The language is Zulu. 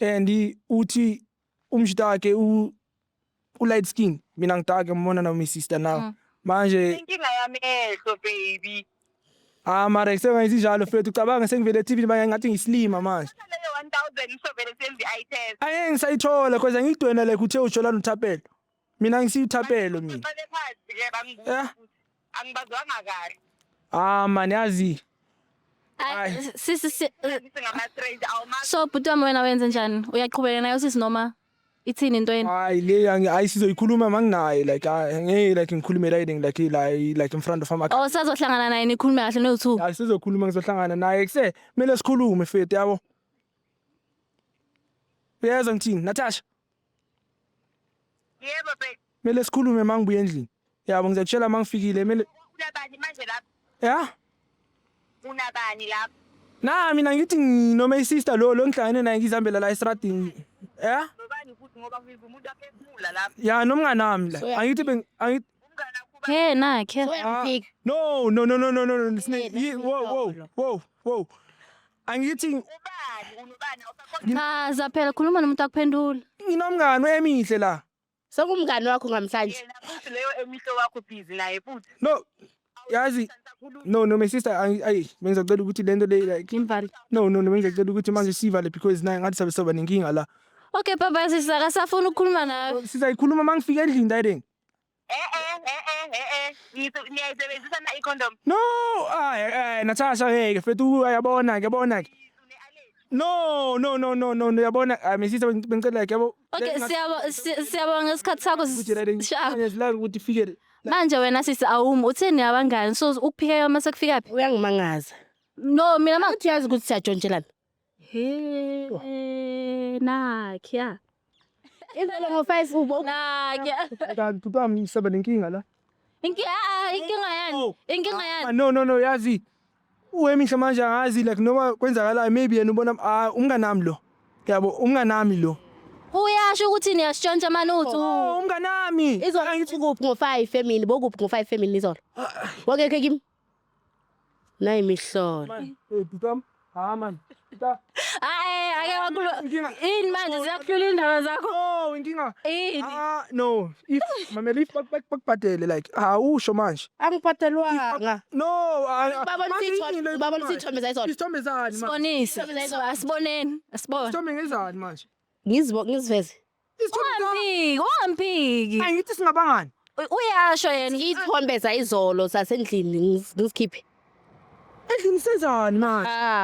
And uthi umshita wakhe u light skin, mina ngi-dark, ngibona na my sister now. Manje Inkinga yami ehlo, baby. Ah, mara kusengayithi njalo fethu, ucabanga sengivele e-TV, ngathi ngisilima manje. Leyo 1000 usovele senze i-eye test. Angeke ngisayithola cause angidwena, like uthe ujola noThapelo, mina ngisiyuThapelo mina. Baqale phansi-ke bangibuza ukuthi angibazwanga kahle. Ah man, yazi. Ay, Ay. sisi Ngithi ngama-stranger awumazi. So bhuti wami, wena wenze njani? Uyaqhubeka nayo sisi noma ithini into yeni? Hayi, le hayi, sizoyikhuluma manginaye, like angeke like ngikhulume riding like in front of ama. Oh, sazohlangana naye nikhulume kahle no-two. Hayi, sizokhuluma, ngizohlangana naye kuse kumele sikhulume fethu, yabo. Uyezwa ngithini, Natasha? Yebo, baby. Kumele sikhulume mangibuye endlini, yabo. Ngizakutshela mangifikile, kumele. Unabani manje lapho? Ya. Unabani lapho? Na mina ngithi nginoma i-sister lo ngihlangene naye, ngizihambela la estradini, ya. Nobani futhi, ngoba ngiva umuntu aphefumula lapho? Ya, nomnganami la, angithi angithi Umngane wakho? He nakhe. Uyamphika. No, no, no, no, no, no, no, sine Yena wo wo wo wo, angithi. Ubani, unobani? Awusakhona. Chaza phela, khuluma nomuntu akuphendula. Nginomngani wemihle la. Sekumngani wakho ngamhlanje. Yena futhi leyo emihlo wakho busy naye futhi. No, yazi, no, no, my sister, ayi, bengizocela ukuthi lento le like Ngimvale. No, no, no, bengizocela ukuthi manje sivale because naye ngathi sabe soba nenkinga la. Okay baba, sisi akasafuna ukukhuluma nawe. Sizayikhuluma mangifika endlini, darling. Eh eh eh eh eh eh, niyayisebenzisa na i-condom? No, ay ay, Natasha, hey fethu, uyabona ke, yabona ke. No, no, no, no, no, no, yabona, ay, my sister, bengicela like, yabo. Okay, siyabonga isikhathi sakho. Ukuthi riding Sharp. la ukuthi ifike. Manje wena sisi awumi, utheni abangani? So ukuphika mase kufika phi? Uyangimangaza. No, mina ma Uthi yazi ukuthi siyatshontshelana. He nakhe. Izolo ngo-5 ubo. Nakhe. Kanti bami saba nenkinga la. Inkinga, ah, inkinga yani? Oh. Inkinga Ah, yani? no, no, no, yazi uwemihle manje angazi like noma kwenzakalayo, maybe yena ubona, ah, umnganami lo, yabo, umnganami lo. Uyasho ukuthi niyasitshontsha manje uthi. Oh, umnganami. Izolo ukuphi ngo-5 emini? Bokuphi ngo-5 emini izolo? Wangekho kimi. Nayi imihlolo. Man, hey bhutam, ha man. Ta. Hayi, ake wakhuluma. Inkinga. Ini manje, ziyakuhlula indaba zakho? Oh, inkinga. Ini? Ah, no, if mamela, if bakubhadele like awusho manje. Angibhadelwanga. No, ah, Babona manje isithombe, yini le babona oyikhulumayo? isithombe zayizolo. Isithombe zani manje? Sibonise. Asiboneni. Asibone. Isithombe ngezani manje? Ngizibo ngiziveze. Isithombe zani? Ungamphiki, ungamphiki. Angithi singabangani. Uyasho yena. Iy'thombe zayizolo zasendlini ngizikhiphe. Endlini senzani manje? Ah.